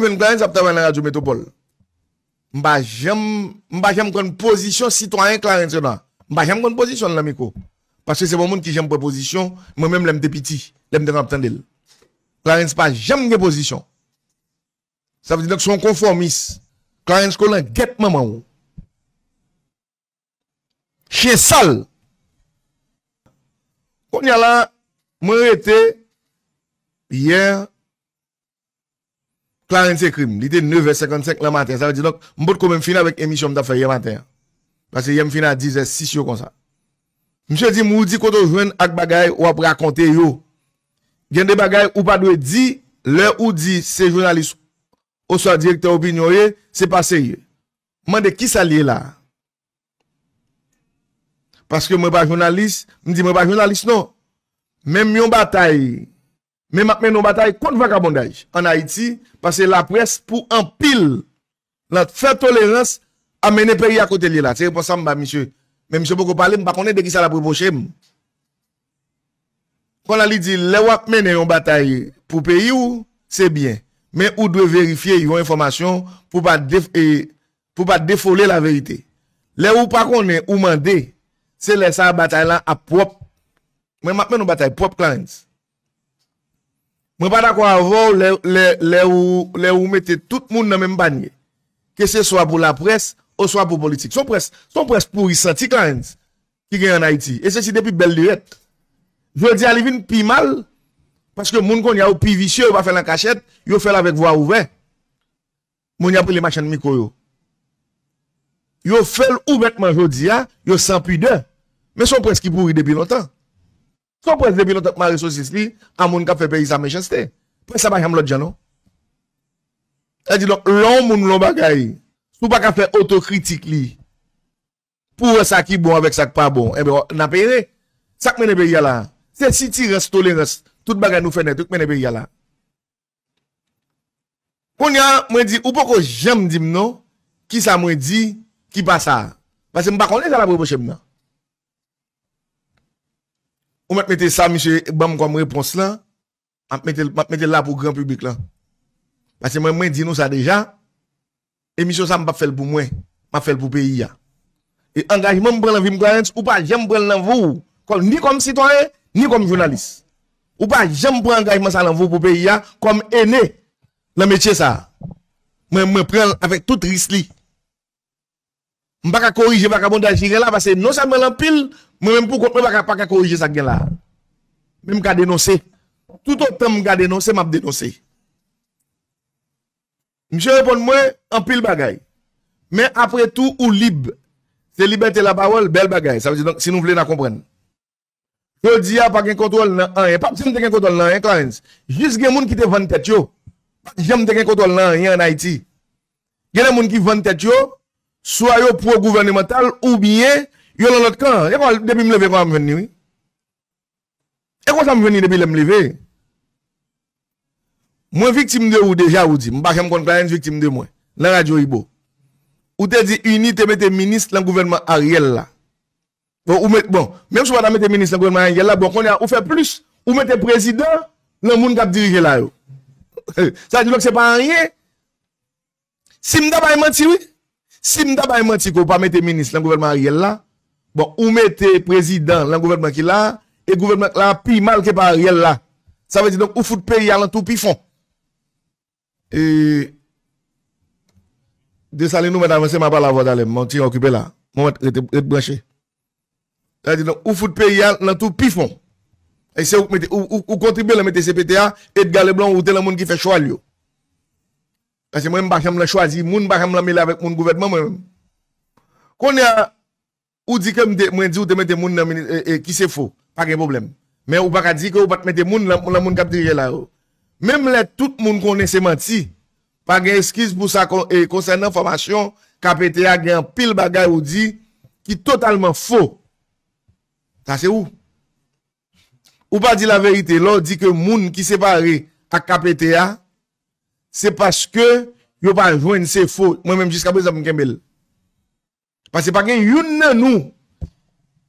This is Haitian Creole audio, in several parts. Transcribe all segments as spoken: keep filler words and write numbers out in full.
Jwenn Clarens ap travay nan Radyo Metwopòl. M pa janm, m pa janm konn pozisyon sitwayen Clarens yo nan. M pa janm konn pozisyon l nan mikwo. Paske se pa yon moun ki janm pran pozisyon, mwen menm lè m te piti, lè m te konn ap tande l. Clarens pa janm gen pozisyon. Sa vle di donk se yon konfòmis. Clarens Colin gèt manman w. Chen sal. Kounye a la, mwen rete yè Clarens ekri m. Li te nevè senkannsenk nan maten. Sa vle di donk, m potko menm fin avèk emisyon m t ap fè yè maten an. Paske yè m fin a dizè sis yo konsa. Misye di m, Rudy, kote w jwenn ak bagay w ap rakonte yo? Gen de bagay ou pa dwe di, lè ou di se jounalis oswa direktè opinyon w ye, se pa serye. M mande kisa l ye la a? Paske mwen pa jounalis, m di mwen pa jounalis non. Men m yon batay, men m ap mennen yon batay kont vakabondaj ann Ayiti, paske laprès pou anpil nan fè tolerans a mennen peyi a kote l ye la. Se repons sa m ba misye. Men misye poko pale, m pa konnen de kisa l ap repwoche m. Kounye a li di, lè w ap mennen yon batay pou peyi w, se byen. Men ou dwe verifye yon enfòmasyon pou pa def-, e, pou pa defole laverite. Lè ou pa konnen, ou mande, se lè sa a batay la ap pwòp. Mwen, m ap mennen yon batay pwòp, Clarens. Mwen pa dakò avè w lè, lè, lè ou, lè ou mete tout moun nan menm panye. Keseswa pou laprès, oswa pou politik. Se yon près, se yon près pouri santi, Clarens, ki gen ann Ayiti. E se si depi bèl lirèt. Jodi a li vin pi mal, paske moun kounye a yo pi visye, yo pa fè l an kachèt, yo fè l avèk vwa ouvè. Moun y ap rele machann mikwo yo. Yo fè l ouvètman jodi a, yo san pidè. Men se yon près ki pouri depi lontan. Se yon près depi lontan k mare sosis li a moun k ap fè peyi sa mechanste. Près sa pa janm lòt jan non. Sa di donk, lè yon moun lè yon bagay, si w pa ka fè otokritik li, pou w wè sa ki bon avèk sa k pa bon, enben, n ap ere. Sa k mennen peyi a la a? Se sitirans, tolerans, tout bagay nou fè nèt wi k mennen peyi a la a. Kounye a, mwen di, ou poko janm di m non, kisa mwen di ki pa sa a. Paske m pa konnen sa l ap repwoche m nan. Ou mèt mete sa misye ban m kòm repons lan, m ap mete l, m ap mete l la pou gran piblik lan. Paske mwen, mwen di nou sa deja, emisyon sa a m p ap fè l pou mwen, m ap fè l pou peyi a. E angajman m pran nan vi m, Clarens, ou pa janm pran l nan vi w, kòm, ni kòm sitwayen, ni kòm jounalis. Ou pa janm pran angajman sa a nan vi w pou peyi a, kòm ene nan metye sa a. Mwen, mwen pran l avèk tout ris li. M pa ka korije vakabondaj ki gen la, paske non sèlman l anpil, mwen menm pou kont mwen pa ka, pa ka korije sa k gen la. Men m ka denonse. Toutotan m ka denonse, m ap denonse. Misye reponn mwen anpil bagay. Men apre tou, ou lib. Se libète lapawòl, bèl bagay. Sa vle di, donk, si nou vle, n a konprann. Jodi a, pa gen kontwòl nan anyen. P ap janm te gen kontwòl nan anyen, Clarens. Jis gen moun ki te vann tèt yo. P ap janm te gen kontwòl nan anyen ann Ayiti. Gen de moun ki vann tèt yo, swa yo pwo-gouvènemantal, oubyen yo nan lòt kan. E kon, depi m leve, kon sa m jwenn li, wi. E konsa m jwenn li depi lè m leve. Mwen viktim de ou deja, ou di. M pa janm konn Clarens viktim de mwen. Nan Radyo Ibo. Ou te di UNI te mete minis nan gouvènman Ariel la. Bon, ou met, bon, menm si w pa ta mete minis nan gouvènman Ariel la, bon, kounye a, ou fè plis, ou mete prezidan nan moun k ap dirije la yo. Sa di donk se pa anyen. Si m ta bay manti, wi. Si m ta bay manti ke w pa mete minis nan gouvènman Ariel la, bon, ou mete prezidan nan gouvènman ki la, e gouvènman la pi mal ke pa Ariel la. Sa vle di, donk, ou fout peyi a nan tou pi fon. E, Desalin, ou mèt avanse, m a pale avè w talè, m ti jan okipe la. Mwen mèt ret, ret branche. Sa vle di, donk, ou fout peyi a nan tou pi fon. E se ou k mete, ou, ou, ou kontribye nan mete C P T a, Edgar Leblanc, ou te nan moun ki fè chwa l yo. Paske mwen, m pa janm nan chwazi moun, m pa janm nan mele avèk moun gouvènman, mwen menm. Kounye a, ou di ke m te, mwen di ou te mete moun nan mini-, e, e, ki se fo, pa gen pwoblèm. Men ou pa ka di ke ou pa t mete moun nan, nan moun k ap dirije la yo. Menm lè tout moun konnen se manti, pa gen eskiz pou sa kon-, e, konsènan fòmasyon K P T a, gen anpil bagay ou di ki totalman fo. Sa se ou. Ou pa di laverite lè w di ke moun ki separe ak K P T a, se paske yo pa jwenn, se fo. Mwen menm, jiskaprezan, m kenbe l. Paske pa gen youn nan nou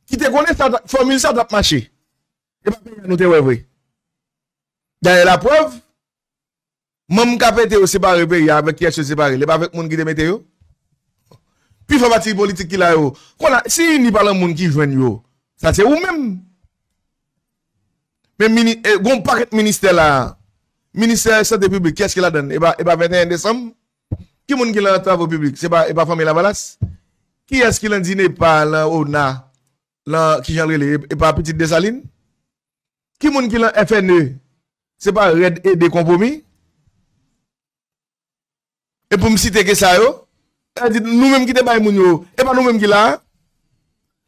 ki te konnen sa, fòmil sa t ap mache. E pa peyi a nou te wè vre. Dayè, laprèv, Manm K P T yo separe peyi a, avèk kiyès yo separe l? E pa avèk moun ki te mete yo? Pifò pati politik ki la yo. Konn a, si ini pa lan moun ki jwenn yo, sa se ou menm. Men mini, e, gon pakèt ministè la. Ministè sante piblik, kiyès ki ladan l? E pa, e pa venteyen desanm? Ki moun ki lan travo piblik? Se pa, e pa fanmi Lavalas? Kiyès ki lan DINEPA, lan ona, lan, kijan l rele? E, e pa pitit Desalin? Ki moun ki lan F N E? Se pa Rèd Ede Konpwomi? E pou m site ke sa yo, sa vle di nou menm ki te bay moun yo, e pa nou menm ki la a?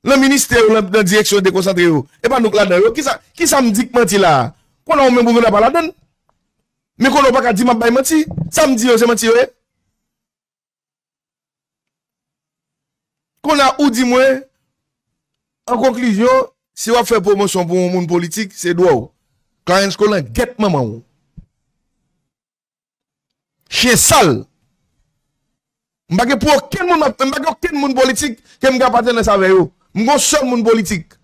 Lan ministè yo, lan, lan direksyon dekonsantre yo, e pa nou k ladan yo? Kisa, kisa m di k manti la a? Konnen ou menm ou vin pa ladan l. Men konnen ou pa ka di m ap bay manti. Sa m di yo, se manti yo ye? Kounye a ou di mwen, an konklizyon, si w ap fè pwomosyon pou yon moun politik, se dwa w. Clarens Colin, gèt manman w. Chen sal. M pa gen pou okenn moun, m pa gen okenn moun politik ke m gen apatenans avè yo. M gen yon sèl moun politik.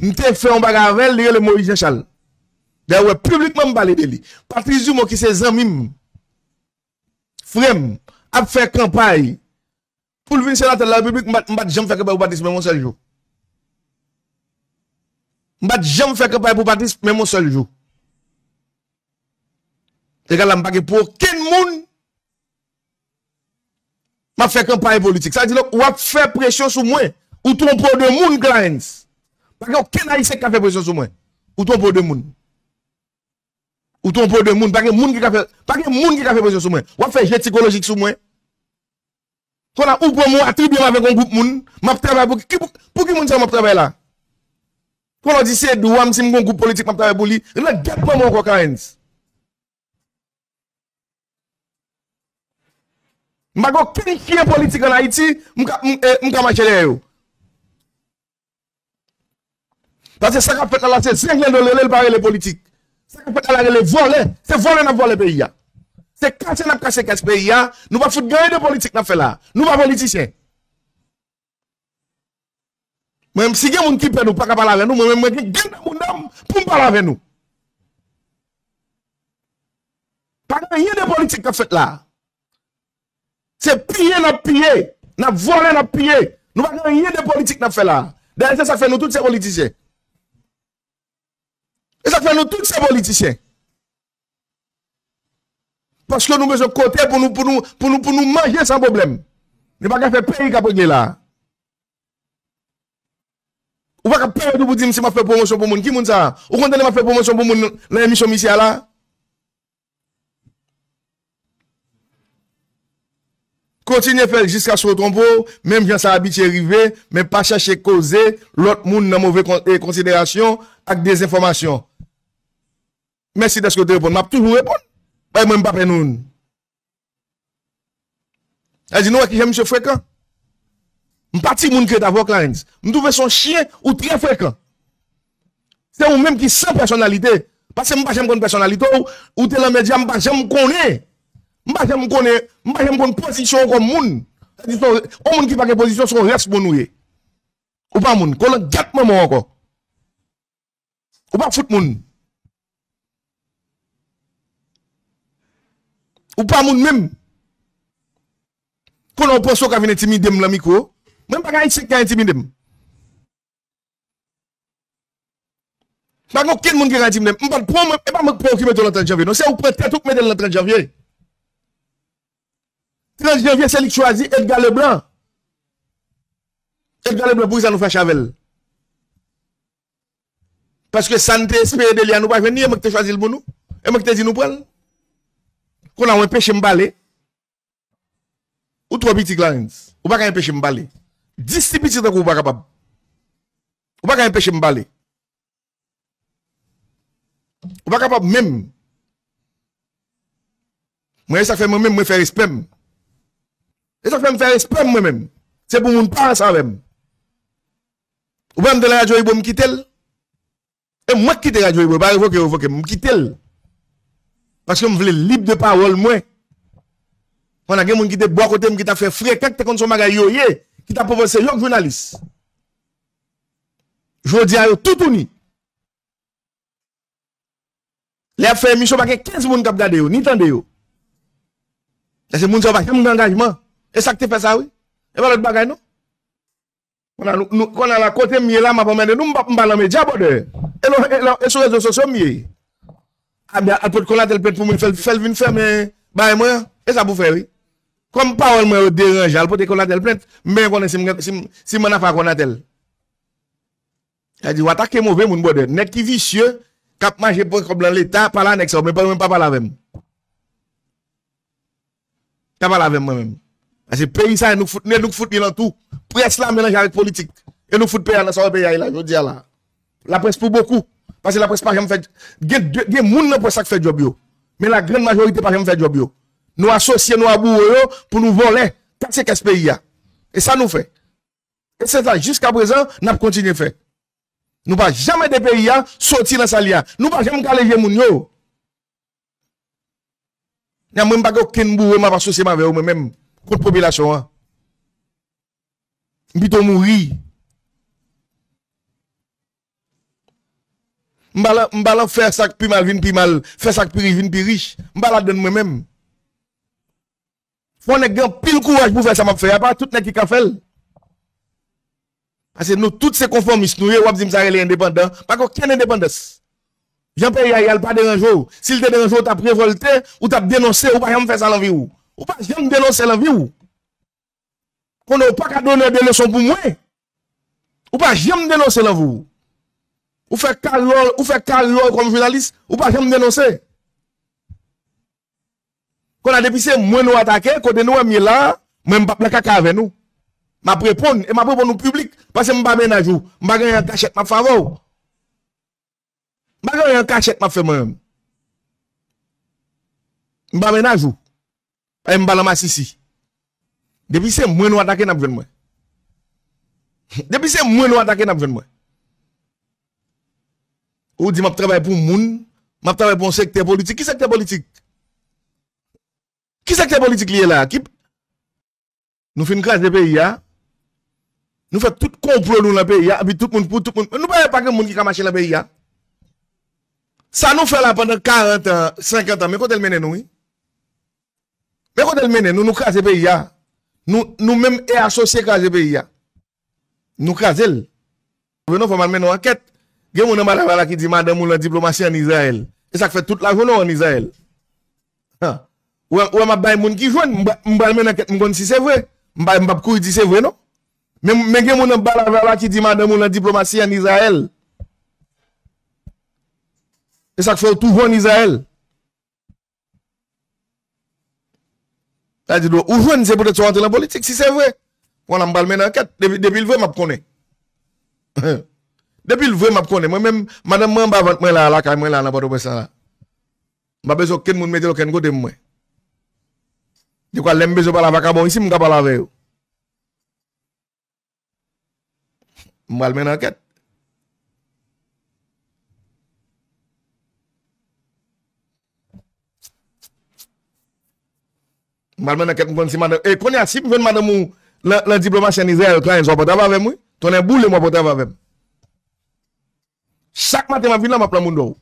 M te fè yon bagay avè l, li rele Moïse Jean Charles. Dayè, w wè, piblikman m pale de li. Patrice Dumont, ki se zanmi m, frè m, ap fè kanpay pou l vin senatè de la Repiblik, m pa t, m pa t janm fè kanpay pou Patrice menm yon sèl jou. M pa t janm fè kanpay pou Patrice menm yon sèl jou. Egal la, m pa gen pou okenn moun m ap fè kanpay politik. Sa vle di, donk, w ap fè presyon sou mwen. Ou twonpe w de moun, Clarens. Pa gen okenn Ayisyen ki ka fè presyon sou mwen. Ou twonpe w de moun. Ou twonpe w de moun. Pa gen moun ki ka fè, pa gen moun ki ka fè presyon sou mwen. W ap fè je sikolojik sou mwen. Kounye a, ou pran m, ou atribye m avèk yon gwoup moun. M ap travay pou ki, pou, pou ki moun sa m ap travay la? Kounye a, w di se dwa m, si m gen yon gwoup politik, m ap travay pou li. Nan gèt manman w ankò, Clarens. M pa gen okenn chen politik ann Ayiti, m ka, m, eh, m ka mache dèyè yo. Paske sa k ap fèt la, la, se zenglendo l rele, l pa rele politik. Sa k ap fèt la, la rele vòlè. Se vòlè n ap vòlè peyi a. Se kase n ap kase kès peyi a. Nou pa fout gen anyen de politik n ap fè la. Nou pa politisyen. Mwen menm, si gen moun ki pè nou pa ka pale avè nou, mwen menm, mwen gen grenn nan moun nan m pou m pale avè nou. Pa gen anyen de politik k ap fèt la. Se piye n ap piye, n ap vòlè, n ap piye. Nou pa gen anyen de politik n ap fè la. Dayè, se sa k fè nou tout se politisyen. E sa k fè nou tout se politisyen. Paske nou bezwen kote pou nou, pou nou, pou nou, pou nou manje san pwoblèm. Nou pa ka fè peyi k ap regle la. Ou pa ka peye tou pou di m si m ap fè pwomosyon pou moun. Ki moun sa a? Ou konn tande m ap fè pwomosyon pou moun nan emisyon misye a la? Kontinye fè l jiskaske w twonpe w, menm jan sa abitye rive, men pa chèche koze lòt moun nan move kon-, e, konsiderasyon ak dezenfòmasyon. Mèsi dèske w te reponn. M ap toujou reponn. Bay mwen m pa pè nou. Sa di nou wè kijan misye frekan. M pa timoun ki ret avè w, Clarens. M twouve se yon chyen, ou trè frekan. Se ou menm ki san pèsonalite. Paske m pa janm konn pèsonalite w, ou te lan medya, m pa janm konnen. M pa janm konnen, m pa janm konn pozisyon w kòm moun. Sa di se yon, yon moun ki pa gen pozisyon, se yon rès moun ou ye. Ou pa moun. Kolan gèt manman w ankò. Ou pa fout moun. Ou pa moun menm. Kounye a w panse w ka vin entimide m lan mikwo? Mwen m pa gen Ayisyen ki ka entimide m. Pa gen okenn moun ki ka entimide m. M pa t pran mwen, e pa mwen k pran w ki mete w lan trant janvye. Non, se ou k pran tèt ou k mete l lan trant janvye. Trant janvye, se li k chwazi Edgar Leblanc. Edgar Leblanc, poukisa nou fache avè l? Paske sa n te espere de li a, nou pa jwenn li, e mwen ki te chwazi l pou nou. E mwen ki te di nou pran l. Kounye a w anpeche m pale. Ou twò piti, Clarens. Ou pa ka anpeche m pale. Dis ti piti tankou w pa kapab. Ou pa ka anpeche m pale. Ou pa kapab menm. Mwen, e sa k fè mwen menm, mwen fè respè m. E sa k fè m fè respè m mwen menm. Se pou moun pa ansanm avè m. Ou pa m te nan Radyo Ibo, m kite l. E mwen k kite Radyo Ibo, pa revoke, revoke m, m kite l. Paske m vle lib de pawòl mwen. Pandan gen moun ki te bò kote m, ki t ap fè frekan, ki te konn se yon bagay yo ye, ki t ap pwopoze se yo k jounalis. Jodi a, yo toutouni. Lè y ap fè emisyon, pa gen kenz moun k ap gade yo, ni tande yo. Paske moun sa yo pa janm gen angajman. E sa k te fè sa, wi. E pa lòt bagay, non. Kounye a, nou, nou, kounye a la, kote m ye la, m ap anmède nou, m pa, m pa nan medya, brother. E, lo, e, lo, e sou rezo sosyo m ye. A, byen, al pot Konatèl plent pou mwen, fè l, fè l vin fèmen bagay mwen an. E sa pou fè, wi. Kòm pawòl mwen yo deranje, al pote Konatèl plent, m byen konnen si m, si m, si m ann afè a Konatèl. Sa di, w atake move moun, brother. Nèg ki visye, k ap manje pran kòb nan Leta, pale a nèg sa yo, men pa, men pa pale avè m. Pa pale avè m, mwen menm. Paske peyi sa, nou fout, nou fout li nan tou. Près la melanje avèk politik. E nou fout peyi a nan sa w wè peyi a ye la, jodi a la. Laprès pou bokou. Paske laprès pa janm fè, gen, gen moun nan près la k fè djòb yo. Men lagrann majorite pa janm fè djòb yo. Nou asosye nou a bouwo yo pou nou vòlè, kase kès peyi a. E sa nou fè. E se sa, jiskaprezan, n ap kontinye fè. Nou pa janm ede peyi a soti nan sa l ye a. Nou pa janm kale je moun yo. Nan mwen, m pa gen okenn bouwo m ap asosye m avè yo, mwen menm, kont popilasyon an. M pito mouri. M pa lan, m pa lan fè sa k pi mal vin pi mal, fè sa k pi rich vin pi rich. M pa ladann mwen menm. Fò nèg gen anpil kouraj pou fè sa m ap fè a, pa tout nèg ki ka fè l. Paske nou tout se konfòmis nou ye, w ap di m sa rele endepandan. Pa gen okenn endepandans. Jan peyi a ye a, l pa deranje w. Si l te deranje w, w t ap revòlte, ou t ap denonse, ou pa janm fè sa nan vi w. Ou pa janm denonse nan vi w. Konnen w pa ka done de leson pou mwen. Ou pa janm denonse nan vi w. Ou fè karyè, ou fè karyè kòm jounalis, ou pa janm denonse. Kounye a, depi se mwen nou atake, kote nou wè m ye la, mwen m p ap nan kaka avè nou. M ap reponn, e m ap reponn ou piblik, paske m pa mennaj ou. M pa gen anyen an kachèt m ap fè avè w. M pa gen anyen an kachèt m ap fè mwen menm. M pa mennaj ou. E m pa nan masisi. Depi se mwen nou atake, n ap jwenn mwen. Depi se mwen nou atake, n ap jwenn mwen. Ou di m ap travay pou moun, m ap travay pou yon sektè politik. Ki sektè politik? Ki sektè politik li ye la? Ki, nou fin kraze peyi a. Nou fè tout konplo nou nan peyi a, epi tout moun, pou tout moun. Nou pa wè pa gen moun ki ka mache nan peyi a. Sa nou fè la pandan karant an, senkant an, men kote l mennen nou, wi. Men kote l mennen nou, nou kraze peyi a. Nou, nou menm e asosye kraze peyi a. Nou kraze l. Vre non, fò m al mennen yon ankèt. Gen moun anba lav la ki di madanm ou lan diplomasi ann Izrayèl. E sa k fè tout lajounen w ann Izrayèl. Ha. Ou wè, ou wè m ap bay moun ki jwenn, m ba-, m pral mennen ankèt, m konn si se vre. M pa, m p ap kouri di se vre non. Men, men gen moun anba lav la ki di madanm ou lan diplomasi ann Izrayèl. E sa k fè w toujou ann Izrayèl. Sa di dlo, ou jwenn, se poutèt sa w antre nan politik, si se vre. Kounye a m pral mennen ankèt. Depi, depi l vre, m ap konnen. Depi l vre, m ap konnen. Mwen menm, madanm mwen anba vant mwen la, lakay mwen la, nan Pòtoprens la. M pa bezwen okenn moun mete l okenn kote mwen. Dekwa lè m bezwen pale a vakabon isi, m ka pale avè yo. M pral mennen ankèt. M pral mennen ankèt, m konn si madanm. E kounye a, si m jwenn madanm ou lan, lan diplomasi ann Izrayèl, Clarens, w ap antre avè m, wi. Tonnè boule m, w ap antre avè m. Chak maten m ap vin la, m ap pran moun dò w.